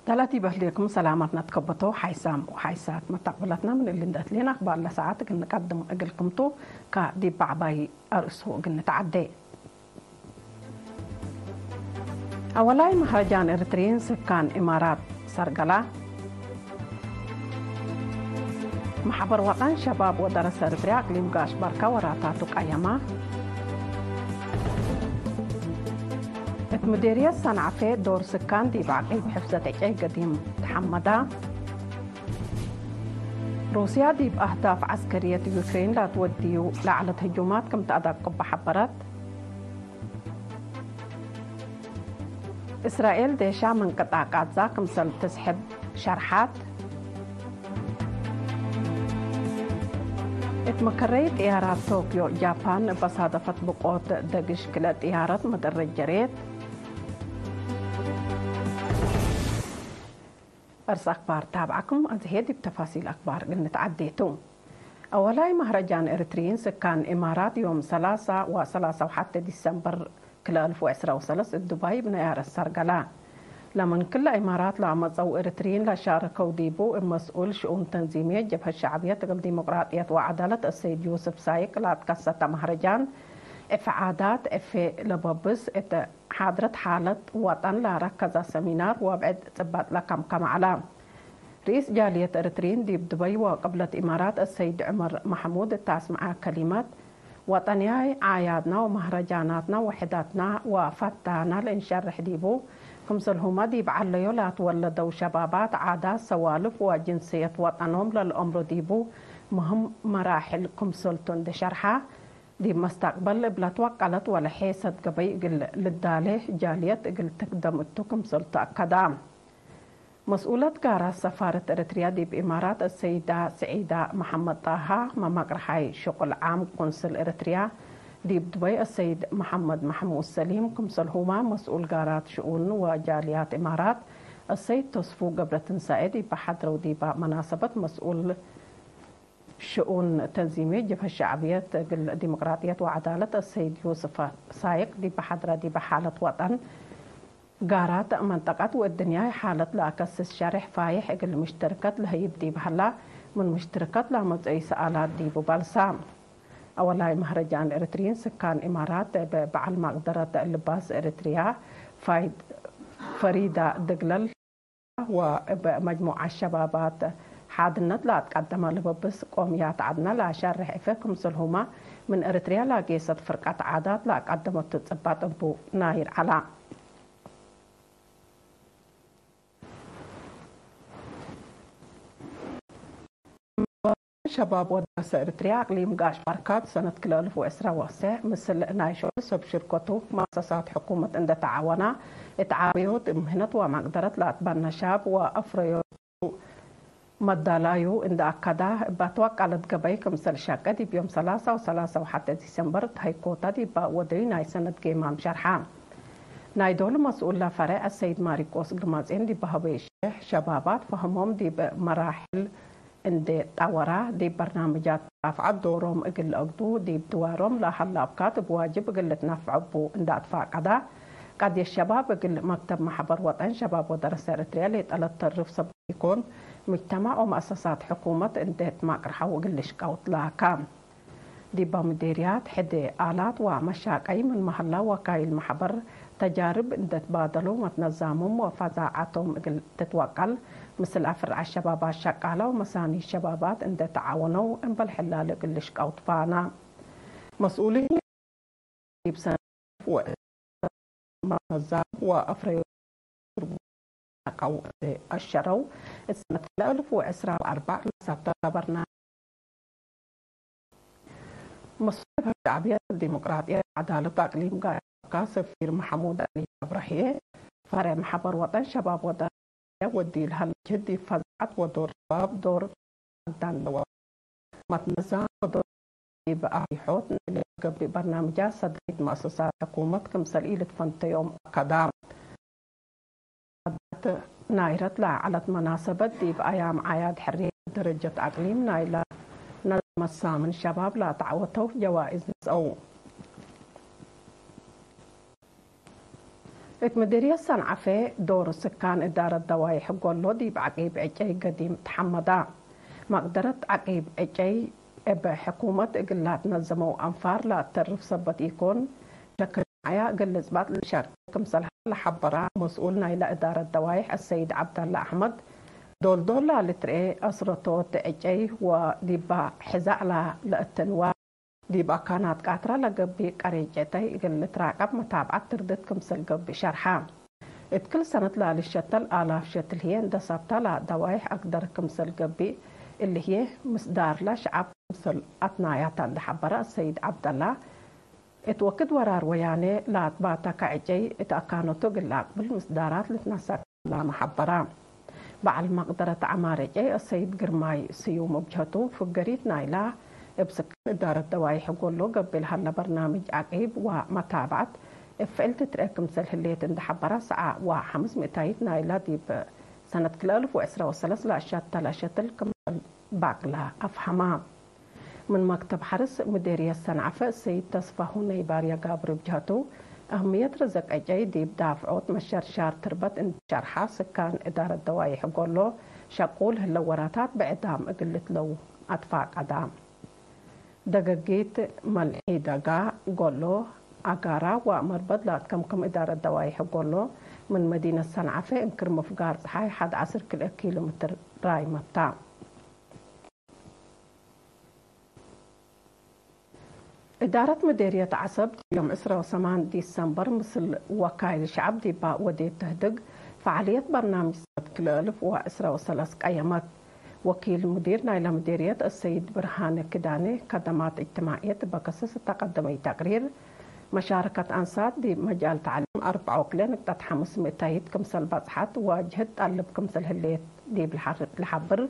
ዳላቲ በህልኩም ሰላማትና ትከበቶ ሓይሳም ሓይሳት መታቅብላትና ምን እልን ደትሌና ክባላ ሰዓት ግን ንቀድም እግልክምቱ ካ ዲብ ባዕባይ ኣርእሱ ግን ንተዓደ። ኣወላይ መሃጃን ኤርትሪን ስካን ኢማራት ሰርገላ። ማሕበር ወጠን ሸባብ ወደረሰ ኤርትሪያ ኣቅሊም ጋሽ ባርካ ወራታቱ ቀየማ። እት ምዴርየት ሰንዓፌ ዶር ስካን ዲብ ዓቂብ ሕፍዘት ዕጨይ ገዲም ተሓመዳ። ሩስያ ዲብ ኣህዳፍ ዓስከርየት ዩክሬን ላትወድዩ ላዕለት ህጁማት ከም ተኣዳቅባ ሓበረት። እስራኤል ዴሻ ምን ቅጣዕ ቃዛ ክምሰል ትስሕብ ሸርሓት። እት መከረይ ጥያራት ቶክዮ ጃፓን በሳደፈት ብቆት ደግሽ ክለ ጥያረት መደረጀሬት። እርስ ኣክባር ታብዓኩም ኣዝሄ ዲብ ተፋሲል ኣክባር ግንት ዓዴቱ። ኣወላይ ማህረጃን ኤርትሪን ስካን ኢማራት ዮም ሰላሳ ወ ሰላሳ ወሓደ ዲሰምበር ክልተ ኣልፍ ወዕስራ ወሰለስተ ዱባይ ብናይ ኣረስ ሰርገላ። ለመን ክላ ኢማራት ለኣመፀው ኤርትሪን ለሻረከው ዲቡ እብ መስኡል ሽኡን ተንዚምየት ጀብሀት ሸዕብየት እግል ዲሞቅራጥየት ወዓዳለት እሰይድ ዩስፍ ሳይቅ ላትከሰተ ማህረጃን ዕፍ ዓዳት ዕፌ ለበብስ እተ ሓድረት ሓለት ወጠን ላረከዛ ሰሚናር ወብዕድ ጽባጥ ለከምከመ ዐላ። ርኢስ ጃልየት ኤርትሪን ዲብ ዱበይ ወቅብለት ኢማራት እሰይድ ዑመር ማሕሙድ እተ ኣስምዓ ከሊመት፣ ወጠንያይ ዓያድና ወማህረጃናትና ወሕዳትና ወፈታና ለእንሸርሕ ዲቡ፣ ክምሰልሁመ ዲብ ዐለዮ ላትወለደው ሸባባት ዓዳት ሰዋልፍ ወጅንስየት ወጠኖም ለልኦምሮ ዲቡ ምህም መራሕል ክምሰልቱ እንደ ሸርሓ፣ ዲብ መስተቅበል እብ ለትወቀለት ወለሔሰት ገበይ እግል ልዳሌ ጃልየት እግል ትክደም እቱ ክምሰልቱ ኣከዳ። መስኡለት ጋራት ሰፋረት ኤረትርያ ዲብ ኢማራት አሰይዳ ስዒዳ መሐመድ ጣሃ፣ መማቅርሓይ ሽቁል ዓም ቆንስል ኤረትርያ ዲብ ዱበይ አሰይድ መሐመድ ማሕሙድ ሰሊም፣ ክምሰልሁማ መስኡል ጋራት ሽኡን ወጃልያት ኢማራት አሰይድ ተስፉ ገብረትንሳኤ ዲብ ሓድረው ዲባ መናሰበት መስኡል ሽኡን ተንዚሚ ጅብሀት ሸዕብየት እግል ዲሞቅራጥየት ወዐዳለት አሰይድ ዮስፍ ሳይቅ ዲብ ሓድረ ዲብ ሓለት ወጠን ጋራት መንጠቀት ወእድንያይ ሓለት ለአከስስ ሸርሕ ፋይሕ እግል ምሽትርከት ለህይብ ዲብ ሀላ፣ ምን ምሽትርከት ለአመጽአዩ ሰኣላት ዲቡ በልሳ። አወላይ መህረጃን ኤረትርይን ስካን ኢማራት እብ በዓል ማቅደረት ልባስ ኤረትርያ ፋይድ ፈሪዳ ድግለል ወእብ መጅሙዓት ሸባባት ሓድነት ለአትቀደመ ልብብስ ቆምያት ዐድነ ለአሸርሕ እፈ ክምስልሁመ ምን ኤረትርያ ለአጌሰት ፍርቀት ዓዳት ለአቀደመቱ ጽባጥ እቡ ናይር ዐላ። ሸባብ ወዳሰ ኤርትርያ ኣቅሊም ጋሽ ባርካት ሰነት ክልተ ኣልፍ ወዕስራ ወክሰ ምስል ናይ ሸዑ ሰብ ሽርኮቱ ማእሰሳት ሕኩመት እንደ ተዓወና፣ እት ዓበዮት ምህነት ወመቅደረት ለአትበነ ሻብ ወአፍረዮቱ መዳላዩ እንደ አከዳ፣ እባ ተዋቀለት ገበይ ክምሰል ሸቀ ዲብ ዮም ሰላሳ ወሰላሳ ወሓደ ዲሰምበር ተሀይኮታ ዲባ ወደዩ ናይ ሰነት ጌማም ሸርሓ። ናይ ዶል መስኡል ለፈረ አሰይድ ማሪቆስ ግርማጼን ዲባ ሀበየ ሸሕ ሸባባት ፈህሞም ዲብ መራሕል እንዴ ጣወራ፣ ዲብ በርናምጃት ዳፍዓት ዶሮም እግል ለአግዱ፣ ዲብ ድዋሮም ለሀላ አብካት እብ ዋጅብ እግል ልትነፈዕ እቡ እንዳ አትፋቀዳ፣ ቃድየት ሸባብ እግል መክተብ ማሕበር ወጠን ሸባብ ወደረሰ ኤረትርያ ሌጠለት ተርፍ ሰብ ኢኮን፣ ሙጅተማዕ ወመአሰሳት ሕኩመት እንዴ ትማቅርሐው እግል ልሽቀውት ለአካ። ዲባ ምዴርያት ሕዴ ኣላት ወመሻቀይ ምን መሀላ ወካይል ማሕበር ተጃርብ እንደ ትባደሉ መትነዛሞም ወፈዛዓቶም እግል ትትወቀል፣ ምስል አፍርዓ ሸባባት ሸቃላ ወመሳኒ ሸባባት እንደ ተዓወነው እምበል ሕላል እግል ልሽቀውት ፋና። መስኡሊን ዲብ ሰነፍ ወ መዛም ወአፍረዮ ትርጉም ናቃው አሸረው። እሰነት ክልተ አልፍ ወዕስራ ወአርባዕ ለሳብታ በርና መስኡል ሸዕብየት ዲሞቅራጥየት ዓዳለት አቅሊም ጋር ሰፊር መሐሙድ አሊ አብራሂ፣ ፈረ መሐበር ወጠን ሸባብ ወጠን ወዲ ለሀለ ጅህድ ፈዛዓት ወዶር ሸባብ ዶር አዳን ለዋ ማትነዛ ወዶር ዲብ አሪሖት ናይ ለገብእ በርናምጃ ሰድሪት መአሰሳት ሕኩመት ክምሰል ኢልትፈንተዮም አከዳ። አዳት ናይረት ለዐለት መናሰበት ዲብ አያም ዓያድ ሕርየት ደረጀት አቅሊም ናይላ ነዛመት ሳምን ሸባብ ለአተዓወተው ጀዋኢዝ ነስአው። እት ምድርየት ሰንዓፈ ዶር ስካን እዳረት ደዋይሕ ጎሎ ዲብ ዓቂብ ዕጨይ ገዲም ተሓመዳ። መቅደረት ዓቂብ ዕጨይ እብ ሕኩመት እግላት ነዘመው አንፋር ለአተርፍ ሰበት ኢኮን፣ ሸክል መዓያ እግል ልጽባጥ ልሸርክ ክምሰልሃ ለሐበራ መስኡል ናይላ እዳረት ደዋይሕ አሰይድ ዐብዳላ አሕመድ፣ ዶልዶላ ልትርኤ አስረቶት ዕጨይ ወዲባ ሕዛዕላ ለእትንዋ ዲብ አካናት ቃትራ ለገብእ ቀሬጨተይ እግል ልትራቀብ መታብዐት ትርድት ክምሰል ገብእ ሸርሐ። እት ክል ሰነት ለልሸተል አላፍ ሸትል ህዬ እንደ ሳብታ ለደዋይሕ አግደር ክምሰል ገብእ እሊ ህዬ ምስዳርላ ሸዐብ ክምሰል አትናያታ እንደ ሐበረ አሰይድ ዐብደላ፣ እት ወክድ ወራር ወያኔ ለአትባተከ ዕጨይ እት አካነቱ እግል ለአቅብል ምስዳራት ልትነሰክ ላመ ሐበራ። በዓል መቅደረት ዐማር ዕጨይ አሰይድ ግርማይ ስዩም እብ ጀህቱ፣ ፍገሪት ናይላ እብ ስካን እዳረት ደዋይሕ ጎሎ ገብእ ለሀለ በርናምጅ ዓቂብ ወመታብዐት እብ ፍዕል ትትርኤ ክምሰል ህሌት እንደ ሐበራ፣ ሰዓ ወሐምስ ምእታይት ናይላ ዲብ ሰነት ክልኤ አልፍ ወዕስራ ወሰለስ ለአሸተለ ሸትል ክምሰል ባቅላ አፍሀማ። ምን መክተብ ሐርስ ምዴርየት ሰንዓፈ ሰይድ ተስፋሁነይ ባርያ ጋብር እብ ጀህቱ፣ አህምየት ረዘቅ ዕጨይ ዲብ ዳፍዖት መሸርሻር ትርበት እንዲ ሸርሐ፣ ስካን እዳረት ደዋይሕ ጎሎ ሸቁል ህለው ወራታት ብዕዳም እግል ልትለው አትፋቀዳ። ደገጊት መልዒ ደጋ ጎሎ አጋራ ወመርበድ ለአትከምክም እዳረት ደዋይሕ ጎሎ፣ ምን መዲነት ሰንዓፈ እንክር ምፍጋር ጸሓይ ሐድ ዐስር ክልኤ ኪሎ ሜትር ራይ መታ። እዳረት ምዴርየት ዐሰብ ዮም ዕስራ ወሰማን ዲሰምበር ምስል ወካይል ሸዐብ ዲባ ወዴት ተህድግ ፈዓልየት በርናምጅ ሰነት ክልኤ አልፍ ወዕስራ ወሰለስ ቀየመት። ወኪል ሙዲር ናይላ ምዴርየት አሰይድ ብርሃነ ክዳነ ከደማት እጅትማዕየት በከስስ እተቀደመይ ተቅሪር፣ መሻረከት አንሳት ዲብ መጃል ተዕሊም አርብዓ ወክልኤ ንቅጠት ሐምስ ምእታይት ክምሰል በጽሐት ወጅህድ ጠልብ ክምሰል ህሌት ዲብ ለሐር-፣ ለሐብር፣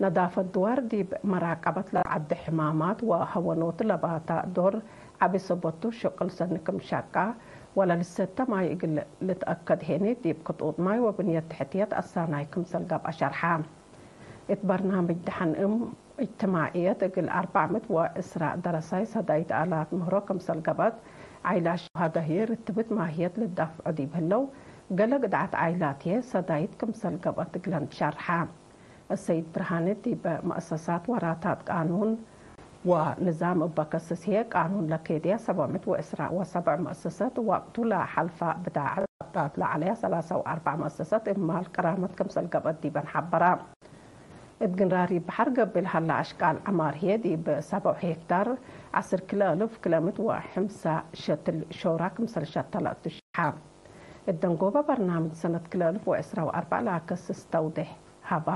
ነዳፈት ድዋር ዲብ መራቀበት ለዐዲ ሕማማት ወሀወኖት ለባታ ዶር ዐቢ ሰበቱ ሽቅል ሰኒ ክም ሸቃ ወለልሰተ ማይ እግል ልትአከድ ሄኒ ዲብ ክጡጥ ማይ ወብንየት ትሕትየት አሳናይ ክምሰል ገብአ ሸርሐ። እት በርናምጅ ደሐን እም እጅትማዕየት እግል አርበዕ ምእት ወዕስራ ደረሳይ ሰዳይት አላት ምህሮ ክምሰል ገብአት፣ ዓይላ ሸሃዳ ህዬ ርትብት ማህየት ልዳፍዑ ዲብ ህለው፣ ገለ ግድዓት ዓይላት ህዬ ሰዳይት ክምሰል ገብአት እግለን ትሸርሐ። አሰይድ ብርሃነ ዲብ መአሰሳት ወራታት ቃኑን ወንዛም እበ ከስስ ህዬ፣ ቃኑን ለኬድያ ሰብዕ ምእት ወዕስራ ወሰብዕ መአሰሰት ወቅቱ ለሐልፋ ብዳዐት ዛብጣት ለዐለያ ሰላሳ ወአርበዕ መአሰሰት እብ ማል ቅራመት ክምሰል ገብአት ዲበን ሐበራ። እት ግንራሪ በሐር ገብእ ለሀላ አሽቃል ዐማር ህዬ ዲብ ሰብዑ ሄክታር ዐስር ክልኤ አልፍ ክልኤ ምእት ወሐምሳ ሸትል ሾራ ክምሰል ሸተለ እቱ ሸርሐ። እት ደንጎበ በርናምጅ ሰነት ክልኤ አልፍ ወዕስራ ወአርበዕ ለአከስስ ተውዴሕ ሀባ።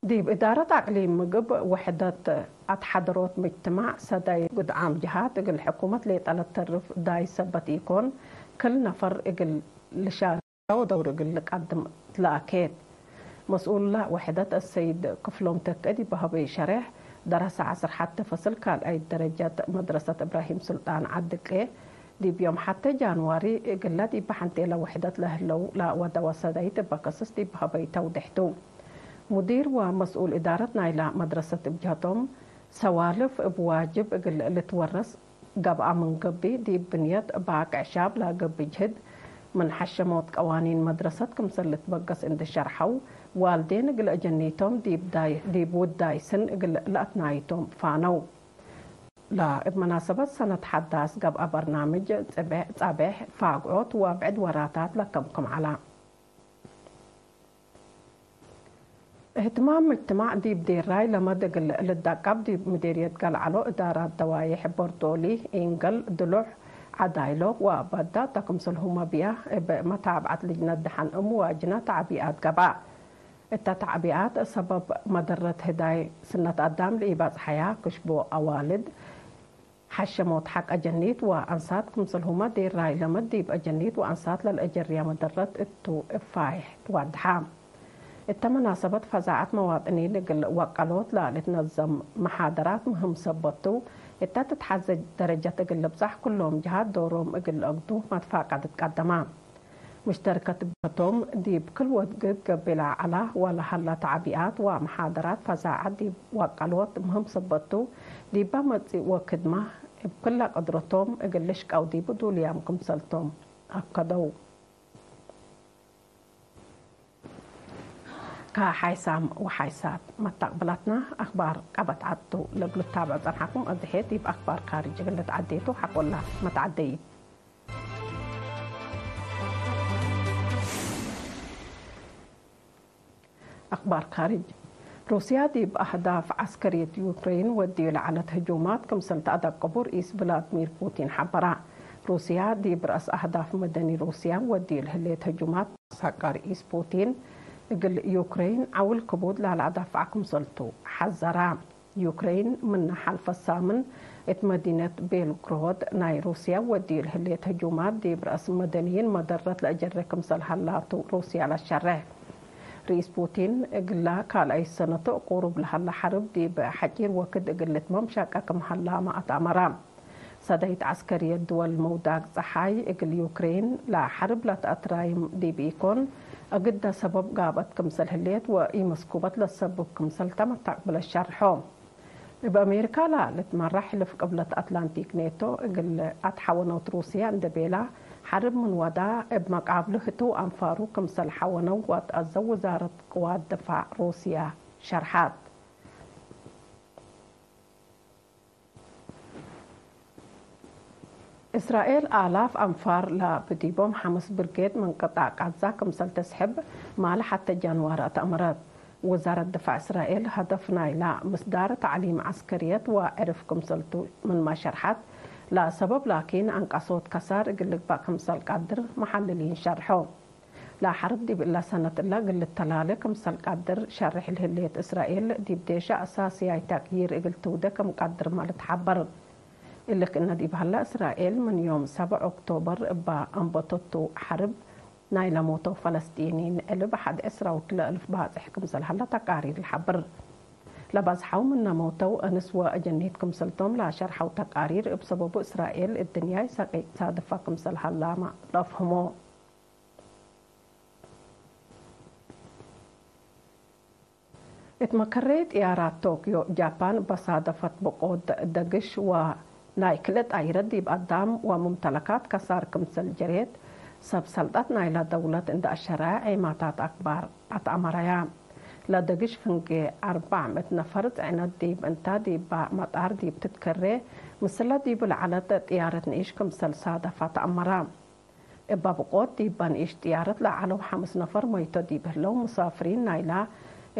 ዲብ እዳረት አቅሊም ምግብ ውሕደት አትሓደሮት ምጅትማዕ ሰዳይት ግድዓም ጀሃት እግል ሕኩመት ሌጠ ለተርፍ ዳይ ሰበት ኢኮን፣ ክል ነፈር እግል ልሻርክ ወደውር እግል ልቀድም ትለአኬት። መስኡል ውሕደት አሰይድ ክፍሎም ተከ ዲብ በሀበዩ ሸሬሕ፣ ደረሰ ዐስር ሐተ ፈስል ካልኣይት ደረጀት መድረሰት እብራሂም ሱልጣን ዐድቄ፣ ዲብ ዮም ሐቴ ጃንዋሪ እግለ ዲብ ሐንቴለ ውሕደት ለህለው ለወደወ ሰዳይት እበ ከስስ ዲብ ሀበይ ተውዴሕ ቱ። ሙዲር ወመስኡል እዳረት ናይላ መድረሰት እብ ጀህቶም፣ ሰዋልፍ እብ ዋጅብ እግል ልትወረስ ገብአ ምን ገብእ፣ ዲብ ብንየት ባቅዕ ሻብ ለገብእ ጅህድ፣ ምን ሐሸሞት ቀዋኒን መድረሰት ክምሰል ልትበገስ እንዴ ሸርሐው፣ ዋልዴን እግል አጀኒቶም ዲብ ዳይ-፣ ዲብ ውዳይ ስን እግል ለአትናይቶም ፋነው። ለእብ መናሰበት ሰነት ሐዳስ ገብአ በርናምጅ ጽቤሕ፣ ጻቤሕ፣ ፋግዖት ወብዕድ ወራታት ለከምክም ዐላ። እህትማም ምጅትማዕ ዲብ ዴራይ ለመድ እግል ልዳቀብ ዲብ ምዴርየት ገልዐሎ እዳራት ደዋይሕ በርዶሊ፣ ኢንገል፣ ድሉሕ፣ ዐዳይሎ ወበዳ እተ ክምሰልሁመ ብያ እብ መታብዐት ልጅነት ደሐን እም ወጅነ ተዕቢኣት ገብአ። እተ ተዕቢኣት ሰበብ መደረት ህዳይ ስነት አዳም ለኢበጽሐያ ክሽቦ አዋልድ፣ ሐሸሞት ሐቅ አጀኒት ወአንሳት ክምሰልሁመ ዴራይ ለመድ ዲብ አጀኒት ወአንሳት ለልአጀርያ መደረት እቱ እብ ፋይሕ ትዋድሐ። እተ መናሰበት ፈዛዐት መዋጥኒን እግል ወቀሎት ለልትነዘም መሓደራት ምህም ሰበት ቱ፣ እተ ትትሓዘ ደረጀት እግል ልብጻሕ ኩሎም ጀሃት ዶሮም እግል ልአግዱ መትፋቀድት ቀደማ። ምሽተርከት በቶም ዲብ ክል ወግድ ገቤላ ዓላ ዋላ ሃላ ተዓቢኣት ወአምሓደራት ፈዛዓት ዲብ ዋቀሎት ምህም ሰበቱ ዲባ መጽእ ወክድማ እብ ክላ ቅድረቶም እግል ልሽቀው ዲብ ዱልያም ክምሰልቶም አከደው። ከሓይሳም ወሓይሳት መታቅብላትና አክባር ቀበት ዓዱ ለግልታብዕ ጸንሓኩም። አዝሔት ዲብ አክባር ካርጅ እግል ልትዓዴቱ ሓቆላ መትዓደይት። አክባር ካርጅ። ሩስያ ዲብ አህዳፍ ዐስከርየት ዩክሬን ወድዩ ለዐለት ህጁማት ክምሰል ተአደቅቡ ርኢስ ቭላድሚር ፑቲን ሐበራ። ሩስያ ዲብ ረአስ አህዳፍ መደኒ ሩስያ ወድዩ ለህሌት ህጁማት ሳቃ ርኢስ ፑቲን እግል ዩክሬን ዐውል ክቡድ ላለአዳፍዓ ክምሰልቱ ሐዘራ። ዩክሬን ምነ ሐልፈ ሳምን እት መዲነት ቤልግሮድ ናይ ሩስያ ወድዩ ለህሌት ህጁማት ዲብ ረአስ መደንይን መደረት ለአጀሬ ክምሰል ሀላቱ ሩስያ ለሸሬሕ። ርኢስ ፑቲን እግላ ካልአይ ሰነቱ ቁሩብ ለሀላ ሐርብ ዲብ ሐጪር ወክድ እግል ልትመም ሻቀ ክም ሀላመ አትአመራ። ሰደይት ዐስከርየት ድወል መውዳግ ጸሓይ እግል ዩክሬን ለሐርብ ለተአትራይም ዲብ ኢኮን፣ እግዳ ሰበብ ጋብአት ክምሰል ህሌት ወኢመስኩበት ለሰብብ ክምሰልተ መታቅብለ ሸርሖ። እብ አሜሪካ ለልትመራ ሕልፍ ቅብለት አትላንቲክ ኔቶ እግል አትሐወነውት ሩስያ እንደ ቤላ፣ ሐርብ ምን ወዳ እብ መቃብሉ ህቱ አንፋሩ ክምሰል ሐወነው ወአትአዘው ውዛረት ቅዋት ድፋዕ ሩስያ ሸርሓት። እስራኤል አላፍ አንፋር ለብዲቦም ሐምስ ብርጌድ ምን ቅጣዕ ቃዛ ክምሰል ተስሕብ ማል ሐተ ጃንዋሪ አትአመረት። ወዛረት ድፋዕ እስራኤል ሀደፍ ናይላ ምስዳር ተዕሊም ዐስከርየት ወዕርፍ ክምሰልቱ ምንማ ሸርሐት፣ ለሰበብ ላኪን አንቃሶት ከሳር እግል ልግባእ ክምሰል ቃድር መሐልሊን ሸርሖ። ለሐርብ ዲብ እላ ሰነት እላ እግል ልተላለ ክምሰል ቃድር ሸርሕ ለህሌት እስራኤል፣ ዲብ ዴሻ አሳስያይ ተቅይር እግል ትውደ ክም ቃድርመ ልትሐበር። እሊ ክእነ ዲብ ሀላ፣ እስራኤል ምን ዮም ሰብዕ ኦክቶበር እባ አንበተቱ ሐርብ፣ ናይለ ሞተው ፈለስጢኒን ዕልብ ሐድ ዕስራ ወክልኤ እልፍ ባጽሕ ክምሰል ሀላ ተቃሪር ለሐብር። ለባዝሐው ምነ ሞተው እንስ ወአጀኒት ክምሰልቶም ለሸርሐው ተቃሪር፣ እብ ሰበቡ እስራኤል እድንያይ ሰቂጥ ሳድፋ ክምሰል ሀላመ ለአፍህሞ። እት መከረይ ጥያራት ቶክዮ ጃፓን በሳደፈት ብቆድ ደግሽ ወናይ ክልእ ጣይረት ዲብ አዳም ወሙምተለካት ከሳር ክምሰል ጀሬት ሰብ ሰልጠት ናይላ ደውለት እንደ አሸራያ ዔማታት አክባር አትአመረያ። ለደግሽ ፍንጌ አርባዕ ምእት ነፈር ጽዕነት ዲብ እንታ ዲባ መጣር ዲብ ትትከሬ ምስለ ዲብ ለዐለት ጥያረት ንኢሽ ክምሰል ሳደፋ ተአመራ። እባ ብቆት ዲባ ንኢሽ ጥያረት ለዐለው ሐምስ ነፈር መይቶ ዲብ ህለው ሙሳፍሪን ናይላ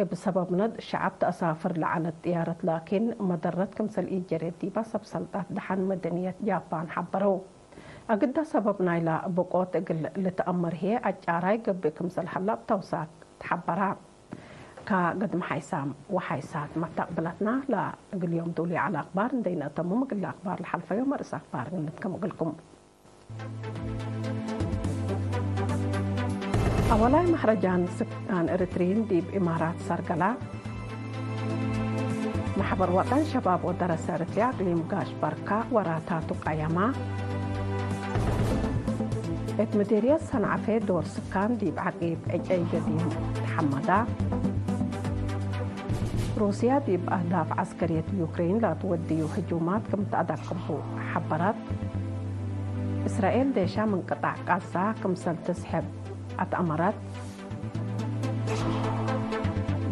እብ ሰበብ ነድ ሸዐብ ተአሳፍር ለዐለት ጥያረት ላኪን መደረት ክምሰል ኢጀሬት ዲባ ሰብ ሰልጣት ደሐን መደንየት ጃፓን ሐበረው። አግዳ ሰበብ ናይላ ብቆት እግል ልትአመር ህዬ አጫራይ ገብእ ክምሰል ሀላ እብ ተውሳክ ተሐበራ። ከገድም ሐይሳም ወሐይሳት መታቅብለትና ለእግል ዮም ዱሊ ዐለ አክባር እንደይነአተምም እግል አክባር ለሐልፈዮም አርእስ አክባር ግንት ከም እግልኩም። አወላይ መሕረጃን ስካን እርትሪን ዲብ ኢማራት ሰርገላ። ማሕበር ወጠን ሸባብ ወደረሰ እርትርያ እቅሊም ጋሽ በርካ ወራታቱ ቀየማ። እት ምዴርየት ሰንዓፌ ዶር ስካን ዲብ ዓቂብ ዕጨይ ገዲም ተሐመዳ። ሩስያ ዲብ አህዳፍ ዐስከርየት ዩክሬን ላትወድዩ ህጁማት ክም ተአዳቅቡ ሐበረት። እስራኤል ዴሻ ምን ቅጣዕ ቃዛ ክምሰል ትስሕብ አትአመረት።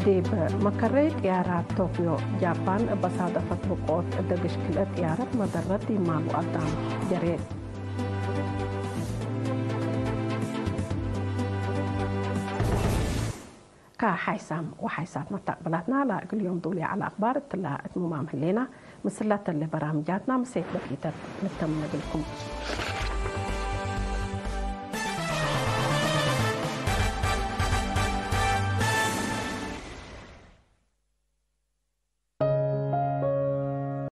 ዲብ መከረይ ጥያራት ቶክዮ ጃፓን እበሳደፈት ብቆት እደግሽ ክልኤ ጥያረት መደረት ዲማሉ አዳም ጀሬት። ከሓይሳም ወሓይሳት መታቅብላትና ላእግል ዮም ዱልያ ዐለ አክባር እትላ እትሙማም ህሌና ምስላ ተለ በራምጃትና ምሴት በኪተት ንተምነግልኩም።